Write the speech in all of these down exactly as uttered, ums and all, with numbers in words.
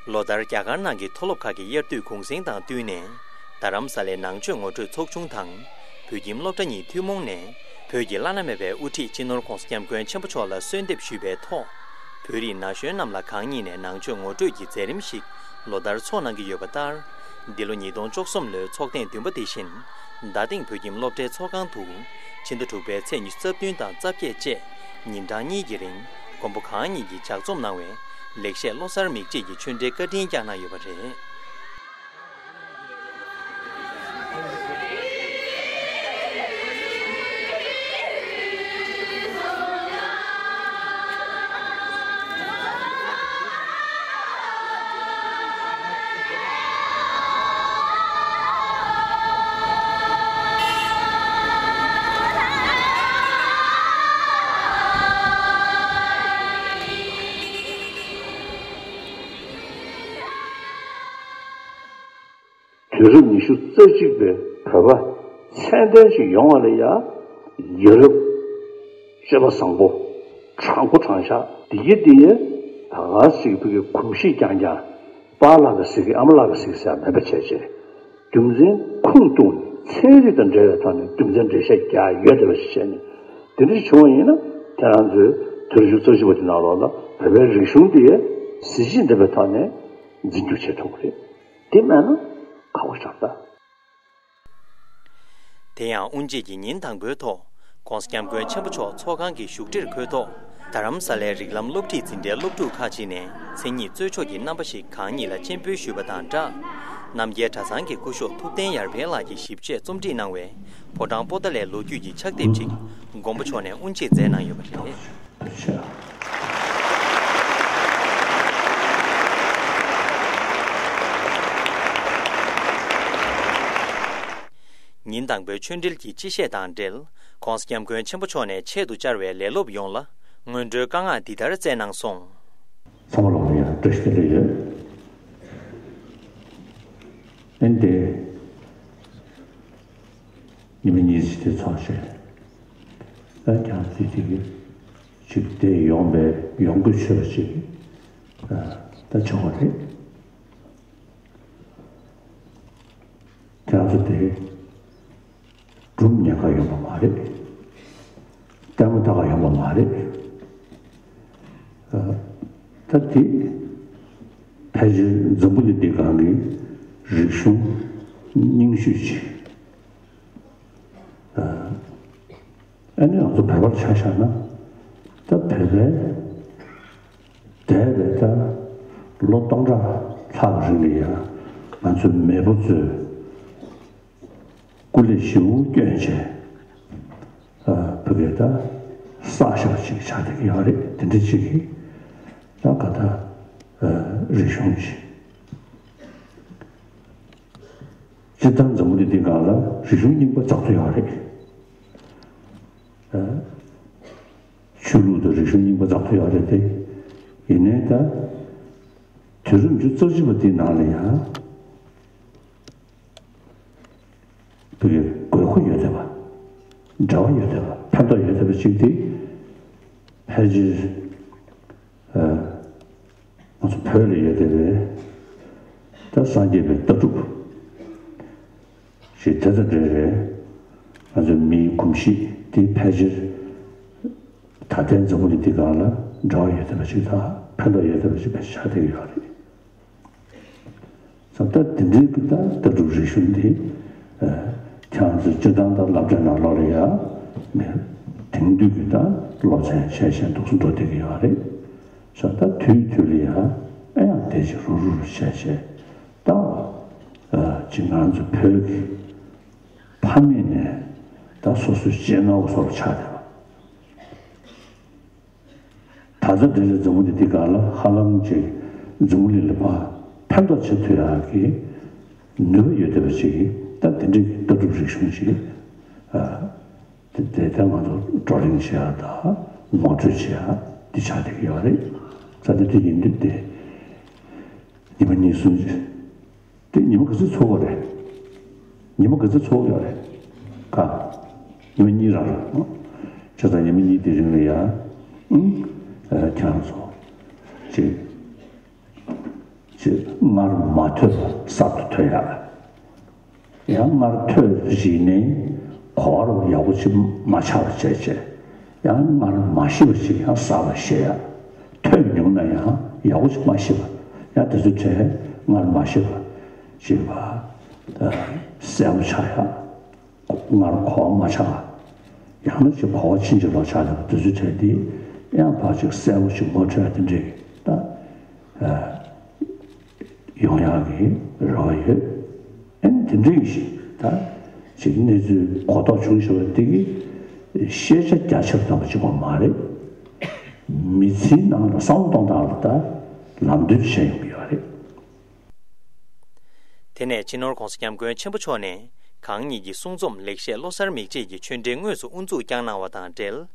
ལོ་ལྟར་རྒྱ་གར་ནང་གི་མཐོ་སློབ་ཁག་གི་དབྱར་དུས་གུང་སེང་དང་བསྟུན་ནས། རྡ་རམ་ས་ལའི་ནང་ཆོས་ངོ་སྤྲོད་ཚོགས་ཆུང་དང་། བོད་ཁྱིམ་སློབ་གྲྭ་གཉིས་ཐུན་མོང་ནས། བོད་ཀྱི་བླ་ན་མེད་པའི་དབུ་ཁྲིད་སྤྱི་ནོར་༸གོང་ས་༸སྐྱབས་མགོན་ཆེན་པོ་མཆོག་ལ་གསོལ་འདེབས་ཞུས་པའི་ཐོག་བོད་རིགས་ན་གཞོན་རྣམས་ལ་གང་ཉིད་ནས་ནང་ཆོས་ངོ་སྤྲོད་ཀྱི་མཛད་རིམ་ཞིག་ལོ་ལྟར་འཚོགས་གནང་གི་ཡོད་པ་ལྟར། འདི་ལོ་ཉིས་སྟོང་བཅུ་གསུམ་ལོའི་ཚོགས་ཐེངས་བདུན་པ་དེ་བཞིན། རྡ་སྟེང་བོད་ཁྱིམ་སློབ་གྲྭའི་ཚོགས་ཁང་དུ། ཕྱི་ཟླ་དྲུག་པའི་ཚེས་ཉི་ཤུ་རྩ་བདུན་དང་རྩ་བརྒྱད་བཅས་ཉིན་གྲངས་གཉིས་ཀྱི་རིང་། མགོན་པོ་གང་ཉིད་ཀྱིས་ལྗགས་རྩོམ་གནང་བའི་ལེགས་བཤད་བློ་གསར་མིག་འབྱེད་ཀྱི་ཆོས་འབྲེལ་བཀའ་དྲིན་བསྐྱངས་གནང་ཡོད་པ་རེད། དུས་རབས་ཉི་ཤུ་རྩ་གཅིག་པའི་བོད་པ་ཚད་ལྡན་ཞིག་ཡོང་བ་ལ་ཡང་། ཡ་རབས་སྤྱོད་པ་བཟང་པོ། དྲང་པོ་དྲང་བཞག་འདི་གི་འདི་ཡས་ད་ག་ཟིག་བོད་ཀྱི་གོམས་གཤིས་རྐྱང་རྐྱང་། པཱ་ལགས་ཀྱི་ཟིག་གི་ཨ་མ་ལགས་ཀྱི་ཟིག་ཟེར་མེད་པ་བྱས་བྱས། རྒྱུ་མཚན་ཁུངས་གཏུགས་ནས་ཚན་རིག་དང་འབྲེལ་བའི་ཐོག་ནས་རྒྱུ་མཚན་འགྲེལ་བཤད་རྒྱག་ཡོད་བསྡད་པ་ཞིག་བྱས་ནས། དེ་འདྲ་བྱུང་བ་ཡིན་ན། ཁྱེད་རང་ཚོས་དུས་རབས་ཉི་ཤུ་རྩ་གཅིག་པ་དེ་ནང་ལོགས་ལ་བོད་པའི་རིག་གཞུང་དེ་གཟི་བརྗིད་ལྡན་པའི་ཐོག་ནས་འཛིན་སྐྱོང་བྱེད་ཐུབ་ཀྱི་རེད། དེ་མེད་ན་ཁག་པོ་ཆགས་ད། དེ་ཡང་དབུ་འབྱེད་ཀྱི་ཉིན་དང་པོའི་ཐོག་༸གོང་ས་༸སྐྱབས་མགོན་ཆེན་པོ་མཆོག་ཚོགས་ཁང་གི་བཞུགས་ཁྲིར་འཁོད་ཐོག་རྡ་རམ་ས་ལའི་རིགས་ལམ་སློབ་ཁྲིད་འཛིན་གྲྭའི་སློབ་ཕྲུག་ཁག་ཅིག་ནས་མཚན་ཉིད་རྩོད་ཆོག་གི་རྣམ་པ་ཞིག་གང་ཉིད་ལ་སྤྱན་འབུལ་ཞུས་པ་དང་སྦྲགས། རྣམ་རྒྱལ་གྲྭ་ཚང་གི་སྐུ་ཞབས་ཐུབ་བསྟན་ཡར་འཕེལ་ལགས་ཀྱིས་ཞིབ་དཔྱད་རྩོམ་སྒྲིག་གནང་བའི་ཕོ་བྲང་པོ་ཏཱ་ལའི་ལོ་རྒྱུས་ཀྱི་ཕྱག་དེབ་ཅིག་མགོན་པོ་མཆོག་ནས་དབུ་འབྱེད་མཛད་གནང་ཡོད་པ་རེད། ཉིན་དང་པོའི་ཆོས་འབྲེལ་གྱི་སྤྱི་བཤད་དང་འབྲེལ། ༸གོང་ས་༸སྐྱབས་མགོན་ཆེན་པོ་མཆོག་ནས་ཆེད་དུ་བཅར་བའི་ལས་སློབ་ཡོངས་ལ་སྔོན་འགྲོའི་བཀའ་མངགས་འདི་ལྟར་བསྩལ་གནང་སོང་། ཚང་མ་ལ་ཡང་བཀྲ་ཤིས་བདེ་ལེགས་ཡོད། ཨེ་འདི། ཉི་མ་གཉིས་ཙམ་དེ་ཚོགས་བྱས། ཨ་ཀྱང་ཙི་ཙི་གི་ཅིག་དེ་ཡོང་པའི་ཡོང་དགོས་ཆོད་པ་ཅིག་ཨ་ད་ཆོག་པ་རེད། ཁྱེད་རང་ཚོ་དེ་སྒྲུང་ཉན་ག་ཡོང་པ་མ་རེད། ལྟད་མོ་ལྟ་ག་ཡོང་པ་མ་རེད། ཨ་ད་དེ་ཕལ་ཆེར་འཛམ་བུ་གླིང་འདི་སྒང་གི་རིག་གཞུང་རྙིང་ཤོས་ཅིག་ཨ་ནི་ང་ཚོ་བོད་པར་ཆ་བཞག་ན། ད་བོད་པའི་འདས་པའི་ད་ལོ་སྟོང་ཕྲག་ལྷག་རིང་ལ་ཡང་ང་ཚོའི་མེས་པོ་ཚོས་སྐུ་ལས་ཞེ་པོ་བསྐྱོན་བྱས། ཨ་བོད་སྐད་ད་བསགས་བཞག་ཅིག་ཆགས་བསྡད་ཀྱི་ཡོད་རེད། དེ་འདྲ་ཅིག་གིས་ད་ག་ད་ཨ་རིག་གཞུང་ཅིག་སྤྱིར་བཏང་འཛམ་བུ་གླིང་འདི་སྒང་ལ་རིག་གཞུང་རྙིང་པ་འཛག་ཐུབ་ཡོད་རེད། ཨ་ཆོས་ལུགས་དང་རིག་གཞུང་རྙིང་པ་འཛག་ཐུབ་ཡོད་རེད་དེ། ཡིན་ནའི་ད་དུས་རབས་ཉི་ཤུ་རྩ་གཅིག་པ་འདིའི་ནང་ལ་ཡང་བོད་ཀྱི་དགོས་མཁོ་ཡོད་བསྡད་པ། འབྲེལ་བ་ཡོད་བསྡད་པ། ཕན་ཐོགས་ཡོད་བསྡད་པ་ཅིག་དེ་ཕལ་ཆེར་ཨ་ང་ཚོ་བོད་ལ་ཡོད་བསྡད་པའི་ད་སངས་རྒྱས་པའི་ལྟ་གྲུབ་ཞིག་དེ་ཚོ་འདྲ་རེད། ང་ཚོའི་མིའི་གོམས་གཤིས་དེ་ཕལ་ཆེར་ད་ལྟའི་འཛམ་བུ་གླིང་འདི་སྒང་ལ་འབྲེལ་བ་ཡོད་བསྡད་པ་ཞིག་དང་ཕན་ཐོགས་ཡོད་བསྡད་པ་ཞིག་ཕལ་ཆེར་ཆགས་བསྡད་ཀྱི་ཡོད་རེད། ས་ད་དེ་འདྲའི་གི་ད་ལྟ་གྲུབ་རིག་གཞུང་འདི་ཨ་ཁྱེད་རང་ཚོའི་སྤྱིར་བཏང་ད་སློབ་གྲྭའི་ནང་ལོགས་ལ་ཡ་མེད། དེང་དུས་ཀྱི་ད་སློབ་ཚན་བྱས་བྱས་འདུག་སེ་འགྲོ་བསྡད་ཀྱི་ཡོད་རེད། ས་ད་དུས་དུས་ལ་ཡ་ཨ་ཡང་དེ་ཅིག་རུབ་རུབ་བྱས་བྱས་ད་ཨ་ཅིག་ང་ཚོ་བོད་ཀྱི་ཕ་མེས་ནས་ད་སོ་སོའི་གཅེས་ནོར་བཟོ་འདྲ་ཆགས་བསྡད་པ། ད་ལྟ་འདི་ལ་འཛམ་བུ་གླིང་འདི་སྒང་ལ་ཧ་ལམ་ཅིག་འཛམ་བུ་གླིང་ལ་ཕར་ཕན་ཐོགས་བྱེད་ཐུབ་ཡག་གི་ནུས་པ་ཡོད་བསྡད་པ་ཅིག་གིས་ད་དེ་འདྲའི་ལྟ་གྲུབ་རིག་གཞུང་ཅིག་ཨ་དེ་དེ་ལྟར་ང་ཚོ་བགྲོ་གླེང་བྱེད་ཡག་དང་ངོ་སྤྲོད་བྱེད་ཡག་འདི་ཆགས་བསྡད་ཀྱི་ཡོད་རེད། ས་དེ་དེ་ཡིན་དུས་དེ་ཉི་མ་གཉིས་གསུམ་ཅིག་དེ་ཉི་མ་ག་ཚོད་ཚོགས་པ་རེད། ཉི་མ་ག་ཚོད་ཚོགས་ཡོད་རེད། ག་ཉི་མ་གཉིས་རང་རེད། བྱས་ཙང་ཉི་མ་གཉིས་དེ་རིང་ལ་ཡ། ཨང་། ཨ་ཁྱེད་རང་ཚོ་ཅིག་། སྔར་མ་ཐོས་པ་གསར་དུ་ཐོས་ཡག་ཡང་སྔར་ཐོས་རིགས་ནི་གོ་བར་ཡག་པོ་ཅིག་མ་ཆགས་པ་བྱས་བྱས། ཡང་སྔར་མ་ཤེས་པ་ཅིག་ཡང་གསར་པ་ཤེས་ཡག་ཐོས་མྱོང་ན་ཡང་ཡག་པོ་ཅིག་མ་ཤེས་པ། ཡང་དེ་ཚོ་བྱས་སྔར་མ་ཤེས་པ་ཅིག་བ་གསལ་པོ་ཆགས་ཡག་སྔར་གོ་བ་མ་ཆགས། ཡང་ན་ཅིག་གོ་བ་ཕྱིན་ཅིག་ལོག་ཆགས་ཡག་དེ་ཚོ་བྱས་དེ་ཡང་ཕར་ཅིག་གསལ་པོ་ཅིག་ངོ་འཕྲོད་ཡག་དེ་འདྲས་ད། ཡོང་ཡག་གི་རེ་བ་ཡོད། ཨ་ནི་དེ་འདྲ་ཡིན་ཞིག་ད་ཅིག་གནས་ཚུལ་གོ་རྟོགས་བྱུང་ཞེས་པ་དེ་གི་ཤེས་བྱ་རྒྱ་ཆེར་ཐོན་པ་ཅིག་པ་མ་རེད། མི་ཚེའི་ནང་ལ་བསམ་བློ་གཏོང་སྟངས་ལ་ད་ལམ་སྟོན་བྱས་ཡོང་གི་ཡོད་རེད། དེ་ནས་སྤྱི་ནོར་༧གོང་ས་༧སྐྱབས་མགོན་ཆེན་པོ་མཆོག་ནས། གང་ཉིད་ཀྱི་གསུང་རྩོམ་ལེགས་བཤད་བློ་གསར་མིག་འབྱེད་ཀྱི་ཆོས་འབྲེལ་དངོས་སུ་དབུ་འཛུགས་བསྐྱངས་གནང་བ་དང་འབྲེལ།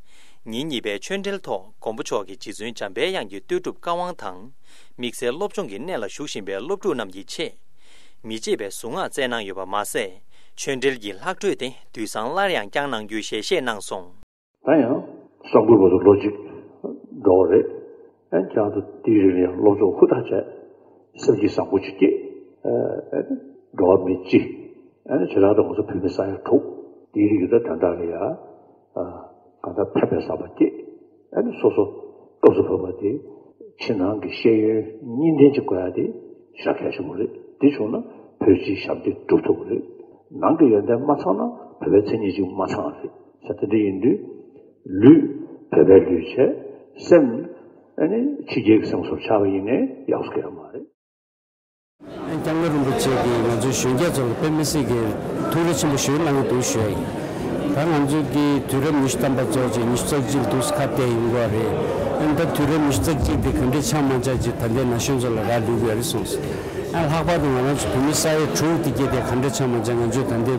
ཉིན་གཉིས་པའི་ཆོས་འབྲེལ་ཐོག་མགོན་པོ་མཆོག་གིས་རྗེ་བཙུན་འཇམ་དཔལ་དབྱངས་ཀྱི་བསྟོད་སྒྲུབ་བཀའ་དབང་དང་། དམིགས་བསལ་སློབ་སྦྱོང་གི་གནས་ལ་བཞུགས་བཞིན་པའི་སློབ་ཕྲུག་རྣམས་ཀྱི་ཆེད། མི་བརྗེད་པའི་གཟུངས་སྔགས་བསྩལ་གནང་ཡོད་པ་མ་ཟད། ཆོས་འབྲེལ་གྱི་ལྷག་འཕྲོས་དེ་དུས་བཟང་སླར་ཡང་བསྐྱངས་གནང་རྒྱུའི་ཞལ་བཞེས་གནང་སོང་། ད་ཡང་གསར་འགོད་པ་ཚོ་ལོ་གཅིག་འགྲོ་བ་རེད། ཨ་ནི་ཁྱེད་རང་ཚོ་དེའི་རིང་ལ་ཡང་སློབ་སྦྱོང་ཧུར་ཐག་བྱས། སེམས་ཀྱི་བཟང་པོ་ཅིག་སྐྱེས། ཨ་ནི་འགྲོ་བ་མི་གཅིག་ཨ་ནི་བྱེ་བྲག་ཏུ་ང་ཚོ་བོད་མི་ས་ཡ་དྲུག་དེའི་རིང་གི་ད་དོན་དག་ལ་ཡ། ཨ་གང་ལྟར་ཕན་པའི་བསམ་པ་སྐྱེས། ཨ་ནི་སོ་སོ་སྐབས་སུ་བབ་པ་དེ་ཕྱི་ནང་གི་ཤེས་ཡོན་གཉིས་ལྡན་ཅིག་དགོས་ཡ་དེ་ཞེ་དྲག་གལ་ཆེན་པོ་རེད། དེ་བྱུང་ན་བོད་སྤྱིའི་ཞབས་འདེགས་སྒྲུབ་ཐུབ་པ་རེད། ནང་གི་ཡོན་ཏན་མ་ཚང་ན་བོད་པའི་མཚན་ཉིད་ཅིག་མ་ཚང་བ་རེད། ས་དེ་འདྲ་ཡིན་དུས། ལུས་བོད་པའི་ལུས་བྱས། སེམས་ཨ་ནི་ཕྱི་རྒྱལ་གྱི་སེམས་སུ་ཆགས་པ་ཡིན་ནའི་ཡག་སུ་གལ་མ་རེད། སྐྱབས་མགོན་རིན་པོ་ཆེ་གིས་ང་ཚོའི་གཞོན་སྐྱེས་ཚོ་ལ་དཔེ་མི་སྲིད་ཀྱི་ཐུགས་རེ་ཆེན་པོ་ཞུ་གནང་གི་འདུག་ཞུ་ཡ་ཡིན། ད་ང་ཚོ་གི་དུས་རབས་ཉི་ཤུ་ཐམ་པ་ཚོ་ཅིག་ཉི་ཤུ་རྩ་གཅིག་འདུག་ཁ་གཏད་ཡོང་གི་རེད། ཨ་ནི་ད་དུས་རབས་ཉི་ཤུ་རྩ་གཅིག་དེ་ག་འདྲས་ཆགས་མ་ཆགས་ཅིག་ད་ལྟའི་ན་གཞོན་ཚོ་ལ་རག་ལུས་ཀྱི་ཡོད་རེད་གསུངས་སོང་། ཨ་ལྷག་པར་དུ་ང་རང་ཚོ་བོད་མི་ས་ཡ་དྲུག་དེ་གྱད་དེ་ག་འདྲས་ཆགས་མ་ཆགས་ང་ཚོས་ད་ལྟའི་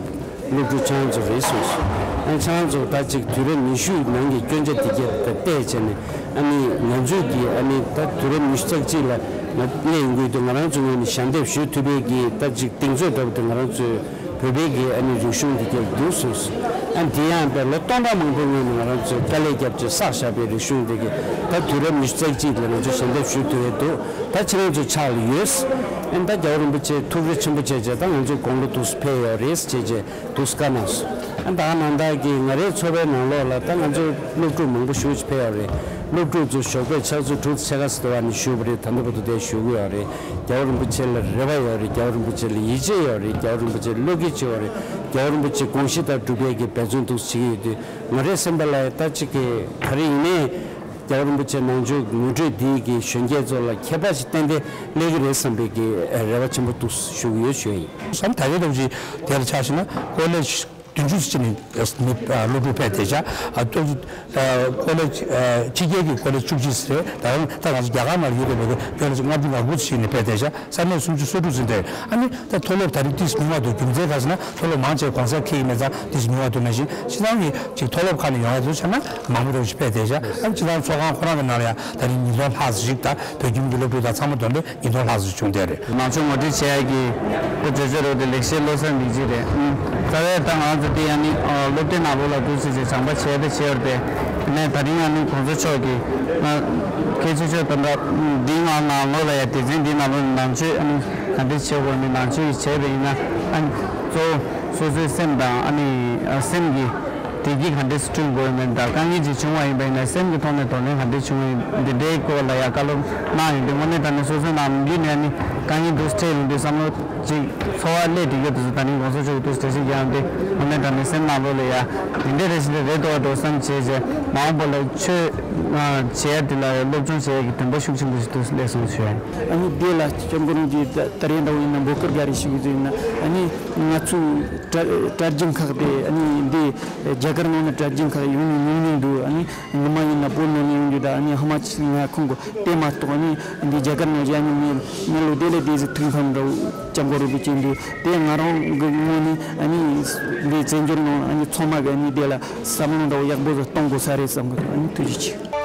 སློབ་ཕྲུག་ཆང་ཚོ་རེད་གསུངས་སོང་། ཨ་ཆང་ཚོ་ད་ཅིག་དུས་རབས་ཉི་ཤུའི་ནང་གི་སྐྱོན་ཆ་དེ་གྱད་དེ་བལྟས་བྱས་ནས། ཨ་ནི་ང་ཚོས་ཀྱི་ཨ་ནི་ད་དུས་རབས་ཉི་ཤུ་རྩ་གཅིག་ལ་ང་གནས་ཡོང་གི་འདུག་ང་རང་ཚོའི་ངོས་ནས་ཞལ་འདེབས་ཞུ་ཐུབ་པའི་གི་ད་ཅིག་གདེང་ཚོད་འདྲ་པོ་དེ་ང་རང་ཚོའི་བོད་པའི་གི་ཨ་ནི་རིག་གཞུང་དེ་གྱད་འདུག་གསུངས་སོང་། ཨ་དེ་ཡང་བས་ལོ་སྟོང་ཕྲག་མང་པོའི་སྔོན་ནས་ང་རང་ཚོས་དཀའ་ལས་བརྒྱབ་བྱས་བསགས་བཞག་པའི་རིག་གཞུང་དེ་གི་ད་དུས་རབས་ཉི་ཤུ་རྩ་གཅིག་ལ་ང་ཚོས་ཞལ་འདེབས་ཞུ་ཐུབ་ཡས་འདུག་ད་ཁྱེད་རང་ཚོའི་ཕྱག་ལ་ཡོད། ཨ་ད་རྒྱལ་བ་རིན་པོ་ཆེ་ཐུགས་རེ་ཆེན་པོ་བྱས་བྱས་ད་ང་ཚོའི་དགུང་ལོ་འདུག་སེ་ཕེབས་ཡོད་རེད་ཟེར་བྱས་བྱས། དུས་བཀའ་གནང་སོང་། ཨ་ད་ག་ནང་བཞིན་གྱི་ང་རའི་ཚོ་པའི་ནང་ལོགས་ལ་ད་ང་ཚོ་སློབ་ཕྲུག་མང་པོ་ཞེ་ཅིག་ཕེབས་ཡོད་རེད། སློབ་ཕྲུག་ཚོ་ཞོགས་པའི་ཕྱག་ཚོད་དྲུག་ཙམ་ཕྱེད་ཀ་ཙམ་དུ་བ་ནས་བཞུགས་པ་རེད། ད་ལྟ་བར་དུ་དེར་བཞུགས་ཀྱི་ཡོད་རེད། རྒྱལ་བ་རིན་པོ་ཆེ་ལ་རེ་བ་ཡོད་རེད། རྒྱལ་བ་རིན་པོ་ཆེ་ལ་ཡིད་ཆེས་ཡོད་རེད། རྒྱལ་བ་རིན་པོ་ཆེ་བློ་འགེལ་བྱེད་ཡོད་རེད། རྒྱལ་བ་རིན་པོ་ཆེ་དགོངས་གཞི་ལྟར་སྒྲུབ་པའི་གི་འབད་བརྩོན་འདུག་སེ་བྱེད་ཀྱི་ཡོད་དུས་ང་རའི་སེམས་པ་ལ་ད་ཅིག་གི་ག་རེ་ཡིན་ནའི། རྒྱལ་བ་རིན་པོ་ཆེ་ནང་ཆོས་ངོ་སྤྲོད་འདི་གི་གཞོན་སྐྱེས་ཚོ་ལ་ཁྱད་པར་ཞིག་ཏན་ཏན་སླེབས་ཀྱི་རེད་བསམ་པའི་གི་རེ་བ་ཆེན་པོ་འདུག་ཞུ་གི་ཡོད་ཞུ་ཡིན། བསམ་ད་རེས་ཐོག་ཅིག་དེ་ལ་ཆ་བཞག་ན་ཀོ་ལེ་ཇི་བདུན་ཅུ་ཙམ་ནས་མི་སློབ་ཕྲུག་ཕེབས་བསྡད་ཤག་ཨ་ཏོག་ཙམ་ཀོ་ལེ་ཇི་ཕྱི་རྒྱལ་གྱི་ཀོ་ལེ་ཇི་བཅུ་གཅིག་ཙམ་རེད། ད་རུང་ད་ང་ཚོ་རྒྱ་གར་ནང་ལ་ཡོད་པའི་མི་ཀོ་ལེ་ཇི་ལྔ་བཅུ་ང་དགུ་ཙམ་ཞིག་ནས་ཕེབས་བསྡད་ཤག་ས་གནས་སུམ་ཅུ་སོ་དྲུག་ཙམ་རེད། ཨ་ནི་ད་མཐོ་སློབ་ད་རེས་ཏོག་ཙམ་ཉུང་བ་འདུག་རྒྱུ་མཚན་ག་ཟེར་ན་མཐོ་སློབ་མང་ཆེ་གོང་གསལ་ཁེ་ཡིན་མེད་ཙང་ཏོག་ཙམ་ཉུང་བ་འདུག་ནང་བཞིན་སྤྱིར་བཏང་གི་ཅིག་མཐོ་སློབ་ཁག་ནས་ཡོང་ཡ་འདུག་བྱས་ན་མང་པོ་རེ་ཞིག་ཕེབས་བསྡད་ཤག་ཨ་ནི་སྤྱིར་བཏང་ཚོགས་ཁང་ཁོ་རང་གི་ནང་ལ་ཡང་ད་རེས་ཉིས་སྟོང་ལྷག་ཙམ་ཞིག་ད་བོད་ཁྱིམ་གྱི་སློབ་ཕྲུག་དང་ཚང་མ་བསྡོམས་པས་ཉིས་སྟོང་ལྷག་ཙམ་བྱུང་བསྡད་རེད། ནང་ཆོས་ངོ་སྤྲོད་བྱེད་ཡ་གི་དེ་གྲོས་ཆོད་རོགས་དེ་ལེགས་བཤད་བློ་གསར་མིག་འབྱེད་རེད། རྩ་བའི་ད་ང་ཚོ་དེ་ཡང་ནི་སློབ་གྲྭའི་ནང་ལོགས་ལ་འདུག་ཟེར་བྱས་སྦྱངས་པ་བྱས་པའི་བྱས་ཡོད་རེད། དེ་ནས་ད་རིང་ཡང་ནི་གོང་ས་མཆོག་གིས་ང་གལ་ཆེ་ཤོས་ད་ལྟ་འདི་ང་ནང་ལོགས་ལ་ཡ་སྡེ་ཚན་འདིའི་ནང་ལོགས་ནས་ནང་ཆོས་ཨ་ནི་ག་འདྲ་བྱེད་དགོས་ནི་ནང་ཆོས་ཀྱི་བྱས་པ་ཡིན་ན་ཨ་ནི་གཙོ་བོ་སོ་སོའི་སེམས་དང་ཨ་ནི་སེམས་ཀྱི་བདེ་སྐྱིད་ག་འདྲས་སེ་བསྐྲུན་དགོས་མིན་དང་དཀའ་ངལ་ཅིག་བྱུང་བ་ཡིན་པ་ཡིན་ན་སེམས་ཀྱི་ཐོག་ནས་གདོང་ལེན་ག་འདྲས་བྱུང་བ་ཡིན་འདི་འདྲའི་སྐོར་ལ་ཡང་བཀའ་སློབ་གནང་ཡོད་འདུག་དངོས་གནས་དྲང་གནས་སོ་སོའི་ནང་མི་རྒྱུད་ནས་ནི་དཀའ་ངལ་འདུག་སེ་འཕྲད་ཡོང་དུས་བསམ་བློ་ཅིག་ཚོར་བ་སླེབས་བསྡད་ཀྱི་འདུག་ད་རིང་གོང་ས་མཆོག་གིས་འདུག་སེ་གྲ་སྒྲིག་ཡང་འདི་དངོས་གནས་དྲང་གནས་སེམས་ནང་ལོགས་ལ་ཡ་འདི་འདྲའི་རེ་ཞིག་འདི་རེད་འདུག་བ་འདུག་བསམ་བྱས་བྱས་མ་འོངས་པ་ལ་ཆོས་བྱེད་ཡ་འདི་ལ་སློབ་སྦྱོང་བྱེད་ཡ་གི་འདུན་པ་ཤུགས་ཆེན་པོ་ཞིག་འདུག་སེ་སླེབས་སོང་ཞུ་ཡ་ཡིན། ཨ་ནི་འདི་ལ་སྐྱབས་མགོན་རིན་པོ་ཆེ་ད་རེས་འདྲ་བོ་ཡིན་ན་འབོད་སྐུལ་རྒྱག་རེས་ཞུ་གི་ཡོད་ན་ཨ་ནི་ང་ཚོའི་གྲྭ་གྲྭ་རྒྱུན་ཁག་དེ་ཨ་ནི་འདི་རྒྱ་གར་ནང་ནས་གྲྭ་རྒྱུན་ཁག་ཡོང་ནས་ཉུང་ཉུང་འདུག་ཨ་ནི། ངོ་མ་ཡིན་ན་བོད་ནང་ནས་ཡོང་རྒྱུ་དང་ཨ་ནི་ཧ་མ་ཆི་ང་ཁོང་གི་དེ་མ་གཏོགས་ཨ་ནི་འདི་རྒྱ་གར་ནང་བཞིན་ཨ་ནི་ངའི་ངའི་ལོ་དེ་ལས་དེ་ཟིག་ཐུགས་ཕམ་འདྲ་བོ་སྐྱབས་མགོན་རིན་པོ་ཆེ་འདུག་དེ་ང་རང་གི་ངོས་ནས་ཨ་ནི་འདི་བཙན་བྱོལ་ནང་ཨ་ནི་ཚང་མ་གི་ཨ་ནི་དེ་ལ་བསམ་བློ་འདྲ་བོ་ཡག་པོ་ཟིག་གཏོང་དགོས་ས་རེད་བསམ་གི་འདུག་ཨ་ནི་ཐུགས་རྗེ་ཆེ།